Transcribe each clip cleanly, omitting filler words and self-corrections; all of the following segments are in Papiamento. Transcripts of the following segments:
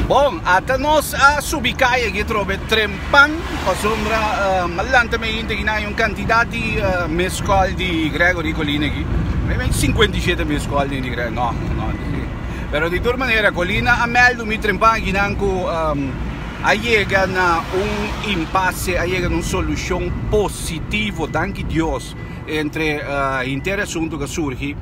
Bon, ata nos a subi kaya aki atrobe trempan pasobra a lanta mainta aki nan hay un kantidat di missed call di Gregory Colina aki. Maybe 57 missed call di Gregory, no, no. Pero di tur manera Colina a meldu mi trempan aki nan ku a yega na un impasse, a yega na un solushon positivo, danki Dios, entre henter e asuntu ku a surgi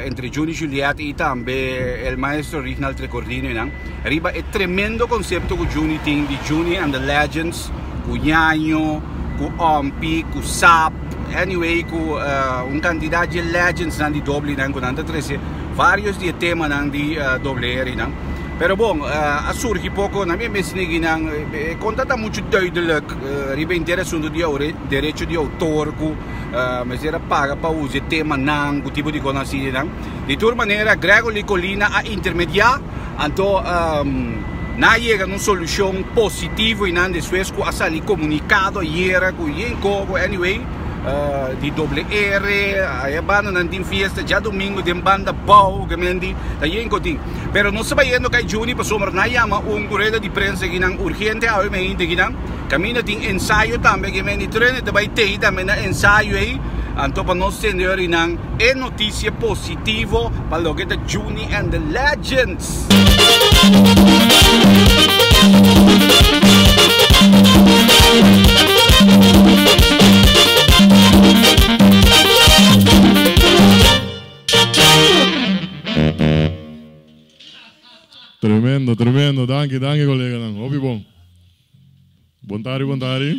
entre Juni Juliet i tambe el maestro Rignald Recordino i nan riba e tremendo konsepto ku Juni tin di Juni and the Legends ku Ñaño, ku Ompi, ku Sap, anyway ku un kantidat di e legends nan di doble nan ku nan ta trese varios di e temanan di doble eri nan. Pero bon, a surgi poko na mi mes neginan e konta ta muchu duidelijk riba henter asuntu di derecho di outor ku mester a paga pa usa e temanan ku tipo di kos asina nan. Di tur manera Gregory Colina a intermediá anto nan a yega na un solushon positivo i nan despues ku a sali komunikado ayera ku yen koko anyway di doble R aya banda nan tin fiesta djadumingu den banda bou kemendi ta yen kotin. Pero nos ta bayendo kai Juni pasobra nan yama un rueda di prensa akinan urgente awe mainta akinan. Kaminda tin ensayo tambe aki men di trene ta bai tei tambe na ensayo ei. Anto pa nos tende ori nan e notisia positivo pa loke ta Juni and the Legends. Tremendo, tremendo. Danki, danki coleganan. Hopi bon. Bon tardi, bon tardi.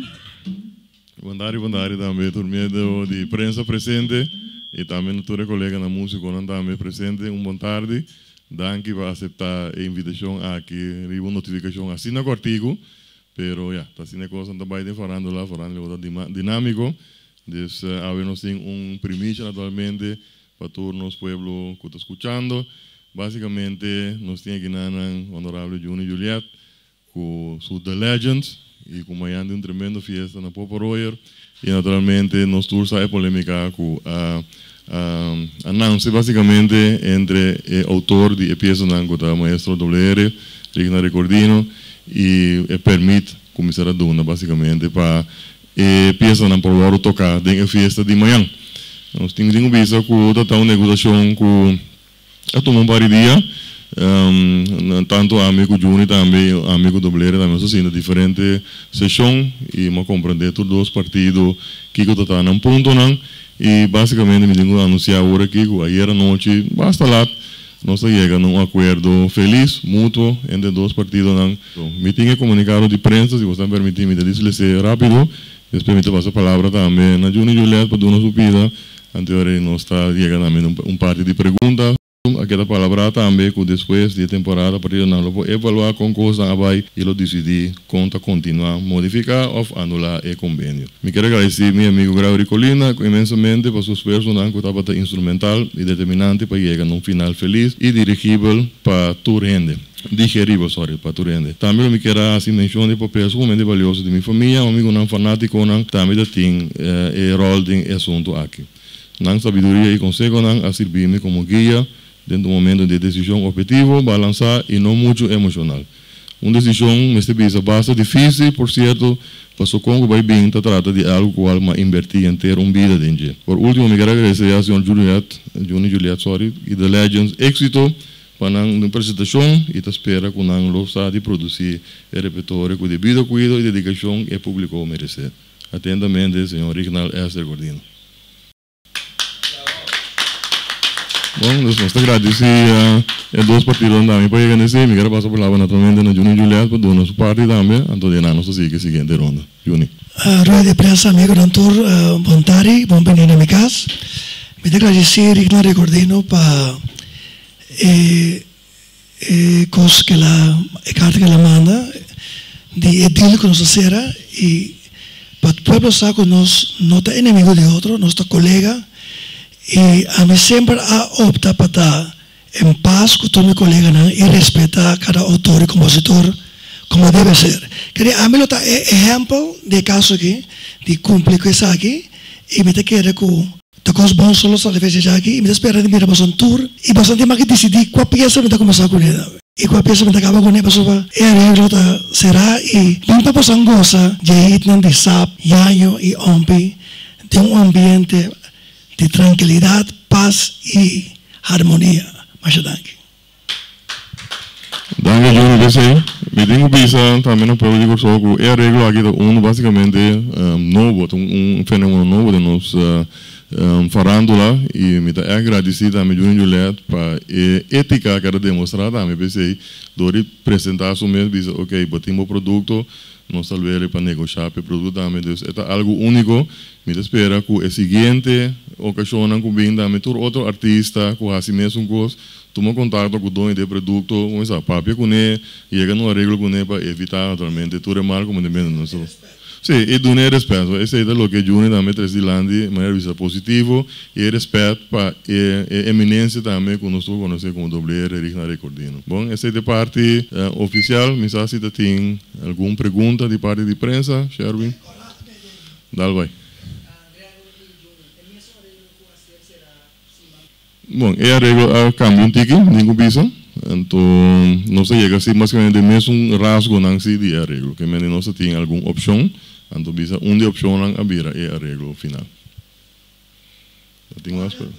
Bon tardi, bon tardi tambe tur medio di prensa presente y tambe na tur e coleganan musiconan tambe presente. Un bon tardi. Danki pa acepta e invitacion aki riba un notificacion asina cortico. Pero ya, ta asina e cosnan ta bay den farandola. Farandola ta dinamico. Dus awe nos tin un primicia naturalmente pa tur nos pueblo cu ta scuchando. Basicamente nos tin aki nan Honorable Juni Juliet cu su The Legends y cu mañan tin un tremendo fiesta na Popo Royer y naturalmente nos tur sa e polemica cu a a nance basicamente entre e autor di e piesanan cu ta Maestro WR Rigna Recordino y e permit cu mester a duna basicamente pa E piesanan por wòrdu toká den e fiesta di mañan. Nos tin ku bisa ku ta ta un negosiashon ku a tuma un par di dia. Tantu ami ku Juni tambe, ami ku Doblere tambe nos a sinta diferente seshon i mi a komprendé tur dos partido kiko ta ta nan puntonan. I básikamente mi tin ku anunsiá awor aki ku ayer anochi basta lat Nos a yega na un akuerdo felis, mutuo, entre dos partidonan. Mi tin e komunikado di prensa, si boso ta permití mi ta disles'é rápido. Despues mi ta pasa palabra tambe na Juni Juliet pa duna su pida. Anto ora nos ta yega tambe na un parti di pregunta. A keda palabrá tambe ku despues di e temporada partidonan lo por evaluá kon kosnan a bai i lo disidí kon ta kontinuá, modifiká òf anulá e kombenio. Mi kier agradesí mi amigu Gregory Colina inmensamente pa su esfuersonan ku tabata instrumental i determinante pa yega na un final felis i dirigibel pa tur hende. Digeribel, sorry, pa tur hende. Tambe lo mi kier a hasi menshon di papel sumamente balioso di mi famia, amigunan fanátikonan tambe ta tin e ròl den e asuntu aki. Nan sabiduria i konsehonan a sirbi mi komo guia den un momento di desishon ophetivo, balansá i no muchu emoshonal. Un desishon mester bisa basta difísil, por sierto, paso kon ku bai bin ta trata di algu kual m'a inbertí henter un bida den dje. Por último mi kier agradesé a señor Juliet, Juni Juliet, sorry, i The Legends éksito pa nan den presentashon i ta spera ku nan lo sa di produsí e repertorio ku debido kuido i dedikashon e públiko meresé. Atentamente, señor Rignald S. Recordino. Bon, dus nos ta gradisí e dos partidonan tambe pa yega nesei. Mi kier a pasa palabra naturalmente na Juni Juliet pa duna su parti tambe, anto di nan nos ta sigui e siguiente ronda. Juni. Rueda di prensa, amigonan tur, bon tardi, bon bini na mi kas. Mi ta gradisí Rigna Recordino pa e e kos ku el a, e karta ku el a manda di e deal ku nos a sera i pa pueblo sa ku nos no ta enemigo di otro, nos ta kolega i ami semper a opta pa ta en pas ku tur mi koleganan i respeta kada outor i kompositor komo debe ser. Kere ami lo ta e ehèmpel di e kaso aki di kumpli ku esaki i mi ta kere ku. Ta kos bon solo sali fecha djaki i mi ta spera di mira boso tur i boso tin maki disidí kua piesa mi ta kuminsá kuné tambe i kua piesa mi ta kaba kuné pasobra e areglo ta será i bin pa boso gosa dje hitnan di Sap, Yaño i Ompi den un ambiente di trankilidat, pas i harmonia. Masha danki. Danki Juni p'esei. Mi tin ku bisa tambe na pueblo di Kòrsou ku e areglo aki ta unu basikamente nobo, ta un fenómeno nobo den nos farándula i mi ta ègt gradisí tambe Juni Juliet pa e étika ku a ta demostrá tambe p'esei dor di presentá su mes bisa ok bo tin bo produkto nos ta luele pa negoshá p'e produkto tambe dus e ta algu úniko. Mi ta spera ku e siguiente okashonnan ku bin tambe tur otro artista ku hasi mesun kos Tuma kontakto ku doño di e produkto, kuminsá papia kuné, yega na un areglo kuné pa evitá naturalmente tur e mal komodementunan. So, sí, i duna e rèspèt. So, esei ta loke Juni tambe trese dilanti, manera di bisa positivo, i e rèspèt pa e e eminensia tambe ku nos tur konosé komo Doble R Rigna Recordino. Bon, esei ta e parti ofisial. Mi sa si ta tin algun pregunta di parti di prensa, Sherwin. Dal bai. Bon, e areglo a kambia un tiki, den ku bisa. Anto nos a yega si basikamente den mesun rasgonan si di e areglo. Ke mende nos a tin algun opshon, anto bisa un di e opshonnan a bira e areglo final. Ta tin mas pregunta?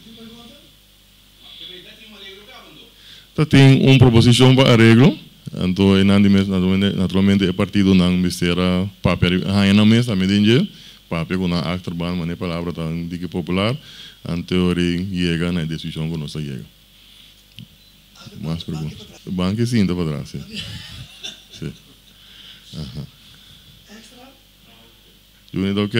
Ta tin un proposishon pa areglo, anto e nan di mes naturalmente e partidonan mester a papia riba haña nan mes tambe den dje, papia ku nan achterban manera e palabra ta diki popular, anto ri yega na e desishon ku nos a yega. Mas pregunta? Banki sinta patras, si. Si. Aha. Juni ta ok?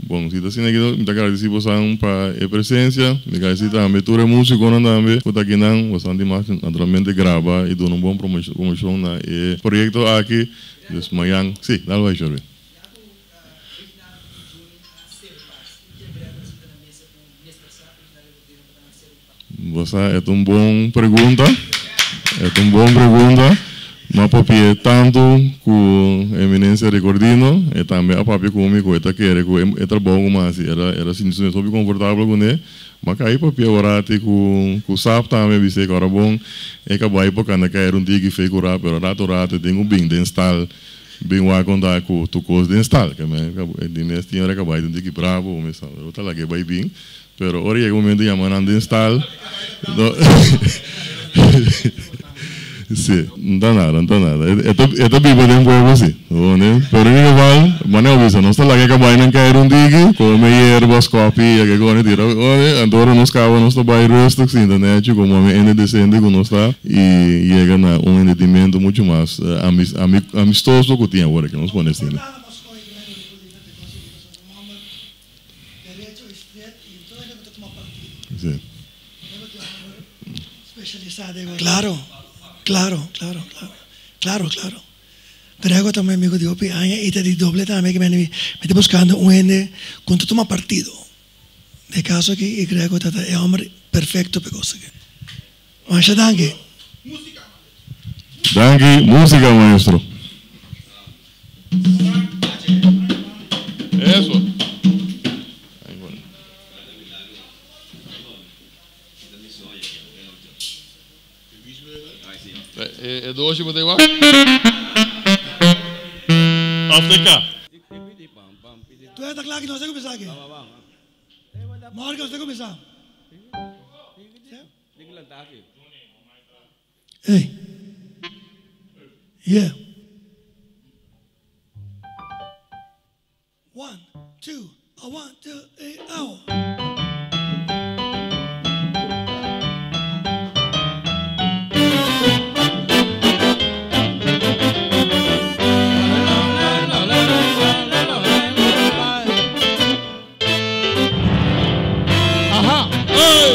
Bon, si ta asina aki mi ta gradisi bosan pa e presencia, mi gradisi tambe tur e musiconan tambe cu ta akinan, bosan tin mas naturalmente graba y duna un bon promocion na e proyecto aki, dus mañan, si, dal bai Sherwin. Bosa, e ta un bon pregunta. E ta un bon pregunta. M'a papia tantu ku Eminencia Ricordino, e tambe a papia ku mi ku e ta kere ku e trabou ku mi a hasi era era sinti su mes hopi komfortabel kuné. M'a kai papia orati ku ku Sap tambe bis'é ku ora bon e kabai por kanda kaer un tiki fe kurá pero rato rato e tin ku bin den stal bin wak konta ku tur kos den stal. Ke men di mes tin ora e kabai ta un tiki bravo mi sa pero ta lag'é bai bin. Pero ora yega momento yama nan den stal, no Si, no ta nada, no ta nada. E ta, e ta biba den pueblo si. Bo Pero in ieder geval, manera bo bisa, nos ta laga e kabainan kai rond diki, kome yerba, skopi, yega kone tira, ore, anto ora nos kaba nos ta bai rustig sinta nechi komo ami hende desente ku nos ta i yega na un entendimiento mucho mas amistoso ku tin awor aki, nos pone asina. Sí. Claro, claro, claro, claro, claro, claro. Drago ta mi amigo di hopi aña y ta di doble tambe que mi ta buscando un hende cu ta tuma partido. Den e caso aki y Grego ta e homber perfecto pa e cos aki. Masha danki. Danki musica maestro. Eso. E doshi bo ta igual? Of te ka? Tu ta kla ki nos ta kuminsá aki? Morgen nos ta kuminsá. Hey. Yeah. One, two, a one, two, three, oh. Aha! Ey!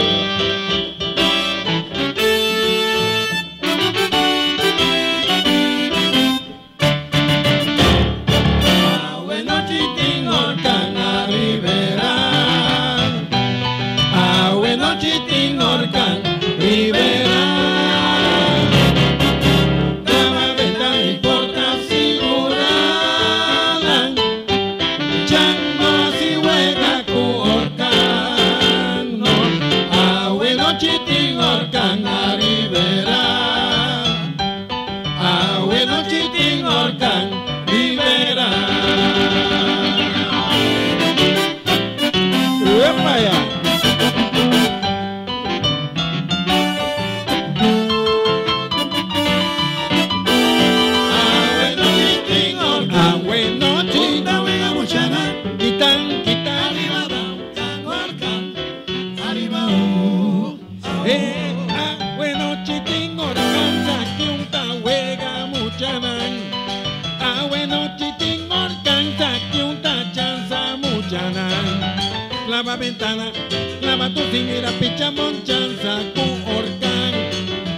ventana, clava tu sin mira picha monchanza cu orcan.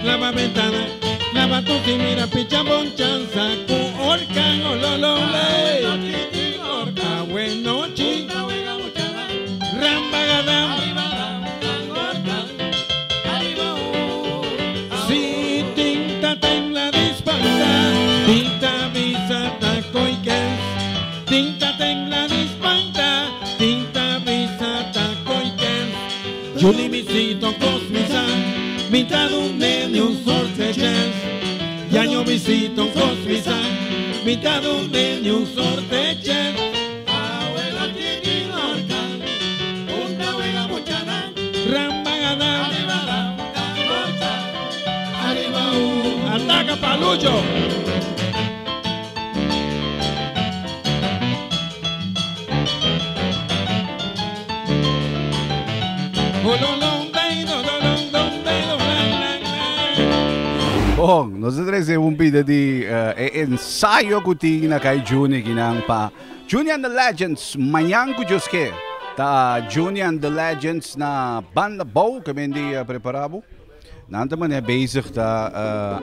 Clava ventana, clava tu sin mira picha monchanza cu orcan. Oh, lo, lo, le. Ah, bueno, chi. Rambagadam. Si tinta tembla dispanta, tinta visa tacoiques, tinta tembla dispanta, tinta visa tacoiques. Juli visito cosmisa, mitad un nene un sorte chance. Yaño visito cosmisa, mitad un nene un sorte chance. Rambagadam. Ataca Palucho. Bon, nos a trece un pida di e ensayo cu tin na Kai Juni kinan pa Juni and the Legends mañan cu Dios ke. Ta Juni and the Legends na Banda Bou ke men di prepara bo. Nan ta manera bezig ta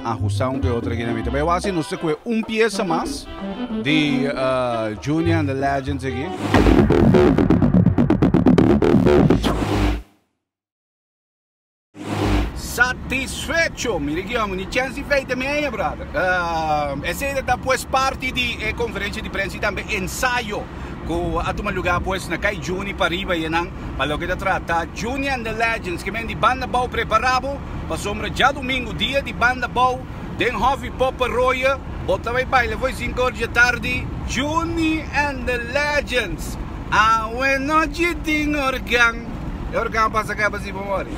ahusta un ke otro aki na mita. Pero wasi nos ta kue un pieza mas di Juni and the Legends aki. Satisfecho! Mira ki homo, ni chens di feita mi eña, brother. Esei ta pues parti di e conferencia di prensa y tambe ensayo cu a tuma lugar pues na Kai Juni pariba y enan pa loke ta trata Juni and the Legends ke men di Banda Bou prepara bo pasobra djadumingo dia di Banda Bou den Hofi Popa Roye bo ta bay baila fo'i cinco or dje tardi Juni and the Legends awe nochi tin organ e organ a pasa caba si bo mori.